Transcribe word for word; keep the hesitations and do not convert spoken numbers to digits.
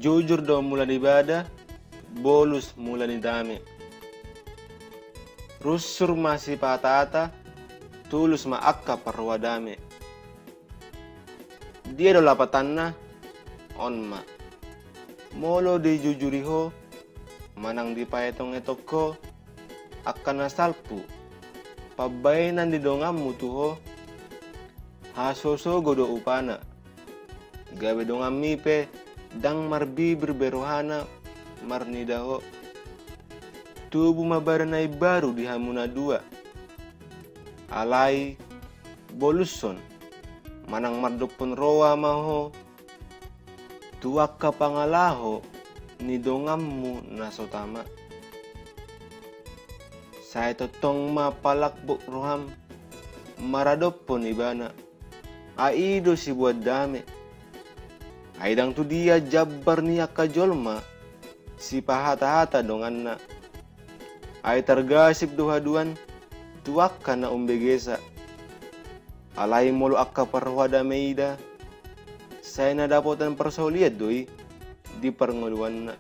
Jujur do mula ni ibada, bolus mula ni dame. Runsur ma sipaatahata, tulus ma angka parroha dame. Dia do lapatanna? On ma. Molo dijujuri ho, manang dipaetong-etong ho angka na salpu, pambaenan ni donganmu tu ho, hasosogo do upana. Gabe donganmi pe ndang marbibir be rohana marnida ho. Tubu ma badan na imbaru di hamu na dua. Alai bolushon, manang mardophon roha ma ho tu angka pangalaho ni donganmu na so tama. Sai tongtong ma palakbok roham maradophon ibana. Ai i do siboan dame. Ai ndang tudia jambar ni angka jolma sipahatahata donganna. Ai targasip do haduan tu angka na umbegesa. Alai molo angka parroha dame ida, sai na dapotan parsaulian do i di parngoluanna.